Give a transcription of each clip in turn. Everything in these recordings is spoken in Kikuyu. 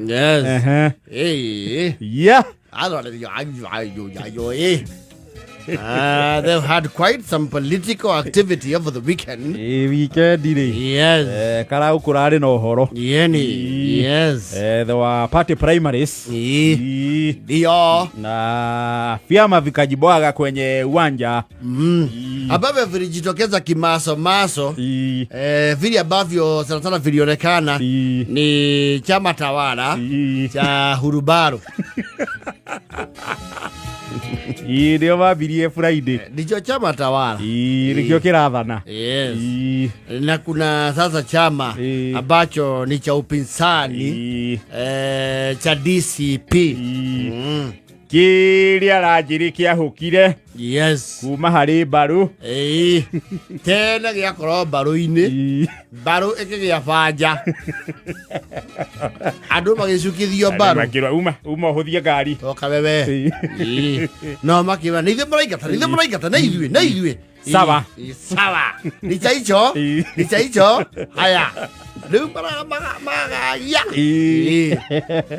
Yes. Ehe. Hey. Yeah. They've had quite some political activity over the weekend. Ĩ weekend rĩ. Yes. Karau kũrarĩ na ũhoro. Yeni. Yes. There were party primaries. Ĩ. Ndio. Na vyama vikajibwaga kwenye uwanja. Ambavyo vilijitokeza kimasomaso. Ĩ. Vile ambavyo sana sana vilionekana Ĩ. ni chama tawala Ĩ. cha Hurubaru. Ĩ, nĩo mambirie Friday. Ndicho chama tawala. Ĩ, nĩkĩo kĩrathana. Yes. Ĩ. Na kuna sasa chama ambacho ni cha upinzani Ĩ. cha DCP. Ĩ. Kĩrĩa ranjĩrĩ kĩahũkire Yes. kuma harĩ mbaru. Tene gĩakorwo mbarũ-inĩ, Ĩ. mbarũ ĩkĩgĩa banja, andũ magĩcukithio mbarũ. Makĩrwo uma uma ũhũthie ngari. Toka wewe. Ĩ. No makiuga nĩ ithuĩ mũraingata, nĩ ithuĩ mũraingata, nĩ ithuĩ, nĩ ithuĩ. Sawa. Ĩ, sawa. Nĩ cha icho, nĩ cha icho. Haya, rĩu magagia. Ĩ.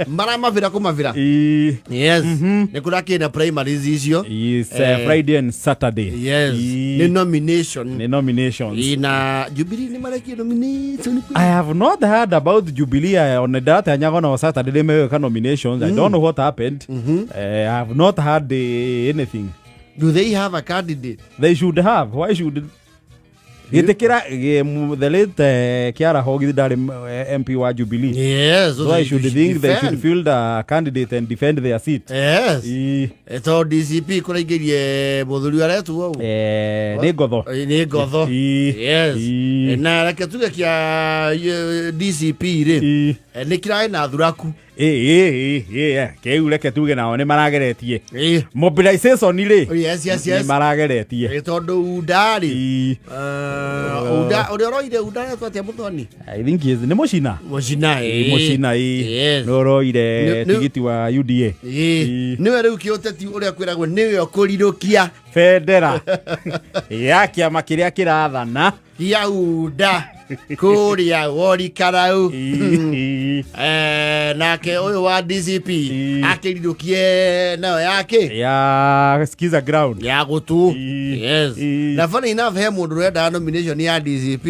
Maramabira kũmabira. Ĩ. Yes. Nĩ kũrakĩrĩ na primaries icio. It's Friday and Saturday. Yes. Ĩ. Nĩ nomination. Nĩ nominations. Ĩ, na Jubilee nĩ marekie nomination. I have not heard about Jubilee on that Anyago on Saturday they make nominations. I don't know what happened. I have not heard anything. Do they have a candidate? They should have. Why should gĩtĩkĩra the late Kiara Hogi ndarĩ MP wa Jubilee. Yes. So I should think they should field a candidate and defend their seat. Yes. Ĩ, Tondũ DCP kũraingĩrie mũthuri aretwo ũũ. Nĩ ngotho. Nĩ ngotho. Ĩ, Yes. Ĩ. Na reke tuge kĩa DCP rĩ, Ĩ. nĩ kĩrarĩ na thuraku. Ĩ, ĩ, ĩ, ĩ, kĩu reke tuge nao nĩ marageretie. Ĩ. Mobilization rĩ Yes, yes, nĩ yes. marageretie. Tondũ UDA rĩ, Ĩ, UDA ũrĩa ũroire UDA aretwo atĩa mũthoni? I think he is nĩ Mũcina. Mũcina. Ĩ, Mũcina ĩ Yes. nĩ ũroire tigiti wa UDA. Ĩ. Nĩwe rĩu kĩũteti ũrĩa kwĩragwo nĩwe ũkũrirũkia Bendera ya kĩama kĩrĩa kĩrathana. ya UDA kũrĩa Worikarau. Ĩ, Nake ũyũ wa DCP Ĩ. akĩrirũkie nayo yake ya skiza ground. Ya gũtu. Ĩ. Yes. Ĩ. Na funny enough, he mũndũ ũrendaga nomination ya DCP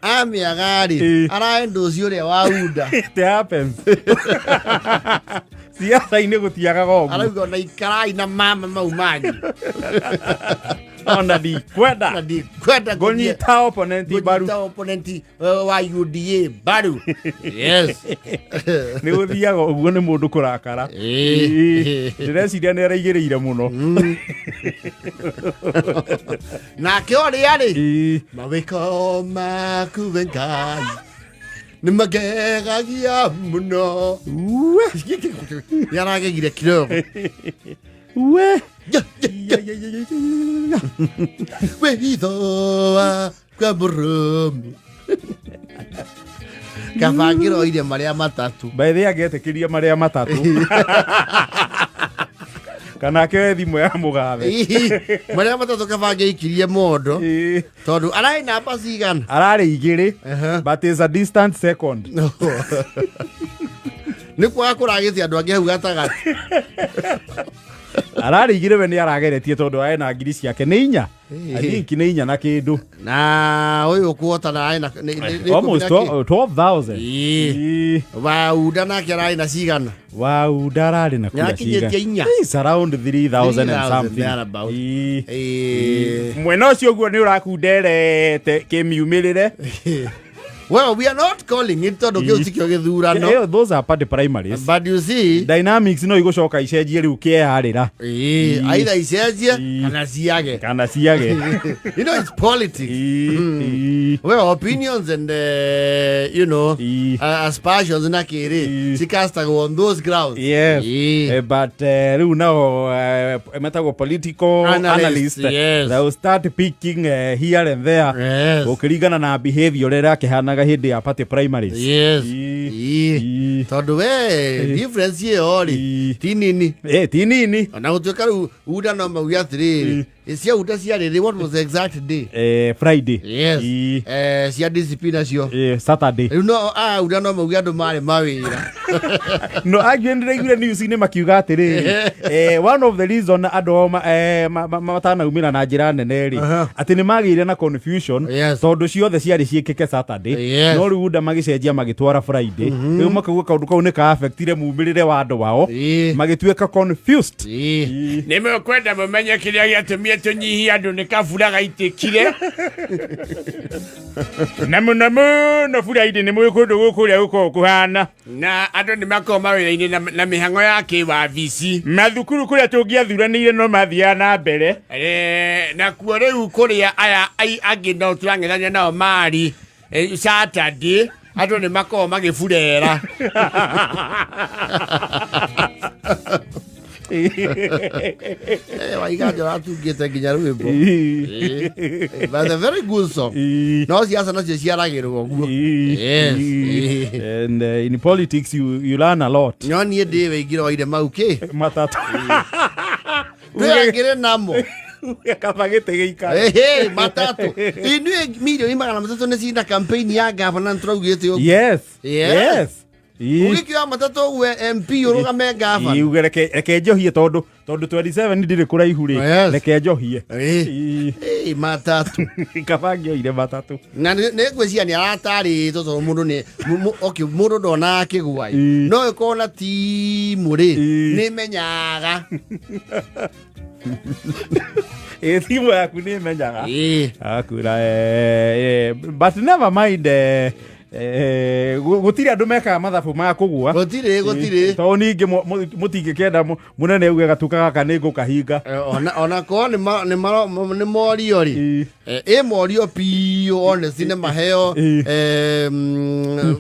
amĩaga rĩ, araenda ũcio ũrĩa wa UDA. It happens. Siasa-inĩ gũtiagaga ũguo. Arauga ona ikarai na mama mau manyu. Ona na ndikwenda ndikwenda ngũnyita opponent mbaru. ngũnyita opponent wa UDA mbaru. Yes. Nĩ gũthiaga ũguo nĩ mũndũ kũrakara. Ĩ. Ndĩreciria nĩ araigĩrĩire mũno. Nake ũrĩa rĩ, Ĩ. mawĩko maku we Ngai nĩ magegagia mũno. Uwe. Nĩ aragegire kidogo. Uwe. Ya, ya, ya. Wĩhitho wakwa mũrũmu kabangĩroire marĩa matatũ. By the way, angĩetĩkĩria marĩa matatũ kana akĩoe thimũ ya mũgathe. Ihi, marĩa matatũ kabangĩikirie mondo. Ĩ. Tondũ ararĩ namba cigana? Ararĩ igĩrĩ, but is a distant second. Nĩ kwaga kũragĩte andũ angĩ hau gatagatĩ. Ararĩ igĩrĩ, we nĩ arageretie tondũ arĩ na ngiri ciake nĩ inya. Ĩ. I think nĩ inya na kĩndũ. Na ũyũ ũkũhotana arĩ na nĩ Almost ikũmi na kĩ? 12,000. Ĩ. Ĩ. Wa UDA nake ararĩ na cigana? Wa UDA ararĩ na kura Nĩakinyĩtie cigana? inya. It's around 3,000 and 3,000 something. thereabout. Ĩ. Ĩ. Mwena ũcio ũguo nĩ ũrakunderete kĩmiumĩrĩre. Well, we are not calling it tondũ kĩu tikĩo gĩthurano. Those are party primaries. But you see, Dynamics no igũcoka icenjie rĩu kĩeharĩra. Ĩ, either icenjie Ĩ. kana ciage. Kana ciage. You know, it's politics. Ĩ, ĩ. Well, opinions and Ĩ. Aspersions na kĩrĩ Ĩ. cikastagwo on those grounds. Yes. Ĩ. But rĩu nao metagwo political Analyst, analyst, yes. they will start picking here and there gũkĩringana na behavior ũrĩa ĩrakĩhanaga hĩndĩ ya party primaries. Yes. Ĩ. Ĩ. Ĩ. Tondũ we difference ĩyo rĩ Ĩ. ti nini. Ti nini. Ona gũtuĩka rĩu UDA no mauge atĩrĩrĩ, Cia UDA ciarĩ rĩ? What was the exact day? Friday. Yes. Ii. Cia DCP nacio? Saturday. Rĩu no a UDA no mauge andũ marĩ mawĩra. No angĩ ndĩraiguire news-inĩ makiuga atĩrĩrĩ, one of the reason andũ ao matanaumĩra na njĩra nene rĩ, atĩ nĩ magĩire na confusion, tondũ ciothe ciarĩ ciĩkĩke Saturday, no rĩu UDA magĩcenjia magĩtwara Friday. Rĩu makauga kaũndũ kau nĩ ka affectire mumĩrĩre wa andũ ao, magĩtuĩka confused. Nĩ mũkwenda mũmenye kĩrĩa gĩatũmire tũnyihie andũ? Nĩ kabura gaitĩkire na mũno mũno Friday. Nĩ mũĩ kũndũ gũkũ ũrĩa gũkoragwo kũhana, na andũ nĩ makoragwo mawĩra-inĩ na mĩhang'o ya kĩwabici, mathukuru kũrĩa tũngĩathuranĩire no mathiaga na mbere. Nakuo rĩu kũrĩa aya angĩ no tũrang'ethania nao mari Saturday, andũ nĩ makoragwo magĩburera. Waiga ũratungĩte nginya rwĩmbo. But a very good song. No ciaca nacio ciaragĩrwo ũguo. Yes. And in politics you learn a lot. No niĩ ndĩ wĩingĩra oire mau kĩ Matatu. Twĩ namo. Kaba gĩtĩ gĩikare. Ehe, matatũ inyuĩ 300,000,000 nĩ cinda campaign ya gavana, nĩtũraugĩte ũguo. Yes. Yes. Yes. Ũgĩkĩoya matatũ ũgue MP ũrũgame gavana. Uge reke njohie tondũ 27 ndirĩ kũraihu rĩ. Reke njohie. Matatũ. Kaba ngĩoire matatũ. Na nĩ ngwĩciria nĩ aratarĩtwo tondũ mũndũ nĩ okay, mũndũ ndonaga kĩgwai, no ĩkorwo na timu rĩ, nĩ menyaga. Ĩ, thimũ yaku nĩ ĩmenyaga. Akwĩra but never mind, gũtirĩ andũ mekaga mathabu ma kũgua. Gũtirĩ, gũtirĩ. Tondũ ningĩ mũtingĩkĩenda mũnene auge gatuka gaka nĩ ngũkahinga. Ona korwo nĩ morio rĩ, ĩ morio piũ, honestly nĩ maheo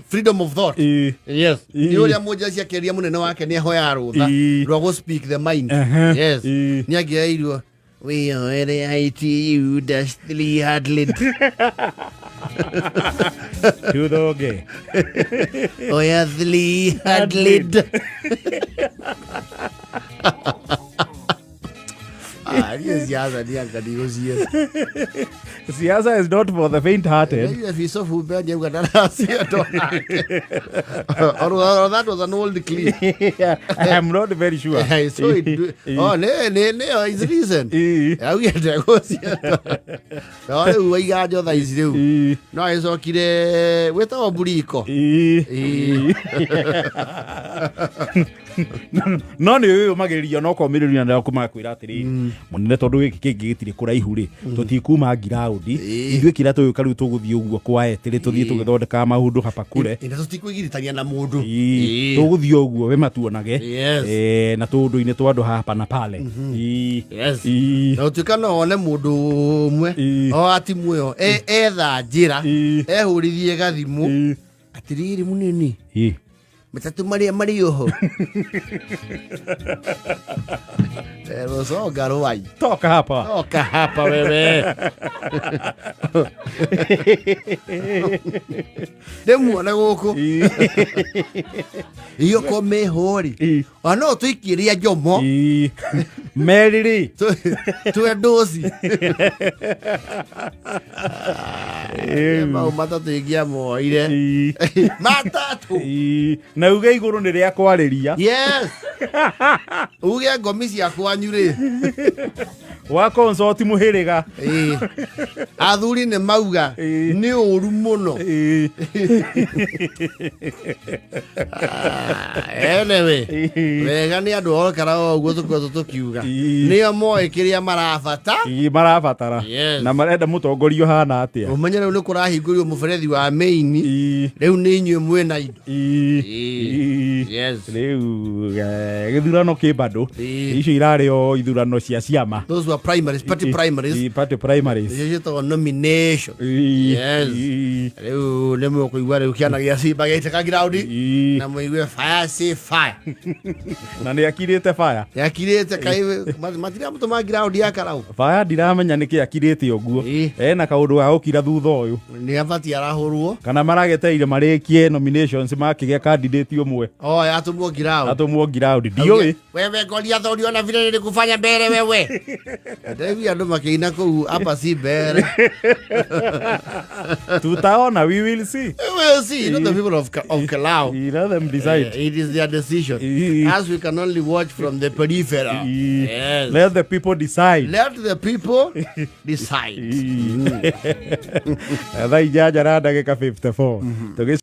freedom of thought. Yes, nĩ ũrĩa mũnja ciakĩria mũnene wake nĩ ahoya rũtha rwa gũ speak the mind. Yes. Nĩ angĩoirwo we are the ITU dash 300. Tuthoge. Oya 300. Ah, niĩ siasa nĩ anga ndigũcienda. Siasa is not for the faint hearted. Ile Bisofu Mbenje auga ndaracienda onake. Or that was an old clip. I am not very sure. I saw it. Oh, ne, it's recent. Augire ndegũcienda. No rĩu waiga njotha ici rĩu. No agĩcokire gwĩtagwo Buriko. No nä å magä no komä rä ria na kũmakwĩra atĩrĩrĩ mũnene, tondũ gĩkĩ kĩngĩ gĩtirĩ kũraihu rĩ, tũtikuma ngiraũndi ithuĩ, kĩrĩa tũgĩũka rĩu tũgũthiĩ ũguo kwa etĩrĩ, tũthiĩ tũgĩthondekaga maũndũ hapa kure. Ĩ, na tũtikwĩgiritania na mũndũ. Tũgũthiĩ ũguo we matuonage. Na tũũndũ-inĩ twa andũ hapa na pale. Na ũtuĩka no wone mũndũ ũmwe o atimu ĩyo etha njĩra ehũrithie gathimũ atĩrĩrĩ mũnini, matatũ marĩa marĩ oho rũconga rwai. Toka hapa. Toka hapa wewe, ndĩmuone gũkũ iyo ko meho rĩ, ona no tũikie rĩa njomo. Merĩ rĩ. Twendoci mau matatũ ingĩamoire matatũ. Na uge igũrũ nĩ rĩa kwarĩria. Yes, uge ngomi cia kwanyu rĩ. Wa consort mũhĩrĩga. Ĩĩ. Athuri nĩ mauga nĩ ũru mũno. Anyway, wega nĩ andũ okara o ũguo tũkoretwo tũkiuga, nĩo moĩ kĩrĩa marabata. Marabatara. Yes. Na marenda mũtongoria ũhana atĩa. Ũmenye rĩu nĩ kũrahingũrio mũberethi wa maini, rĩu nĩ inyuĩ mwĩna indo. Yes. Rĩu gĩthurano kĩ bado, icio irarĩ o ithurano cia ciama. Those were primaries, party primaries. Party primaries. Icio ciĩtagwo nomination. Yes. Rĩu nĩ mũkũigua rĩu kĩana gĩa simba gĩaitĩka ground na mũigue fire say fire. Na nĩ akirĩte fire. Yakirĩte kaĩ matiramũtũma ground ya karau. Fire ndiramenya nĩkĩ akirĩte ũguo, ena kaũndũ ga gũkira thutha ũyũ. Nĩ abatiĩ arahũrwo. Kana marageteire marĩkie nominations makĩgĩa candidate ũmwe. Oh, atũmwo ground. Atũmwo ground, ndiũĩ. Wewe Goliath, uliona vile nilikufanya mbele wewe? Ndaigua andũ makĩina kũu hapa si mbere. Tutaona, we will see. We will see. You know the people of Kalau. You let them decide. It is their decision. As we can only watch from the peripheral. Yes. Let the people decide. Let the people decide. Thaa 8 na ndagĩka 54 Tũgĩ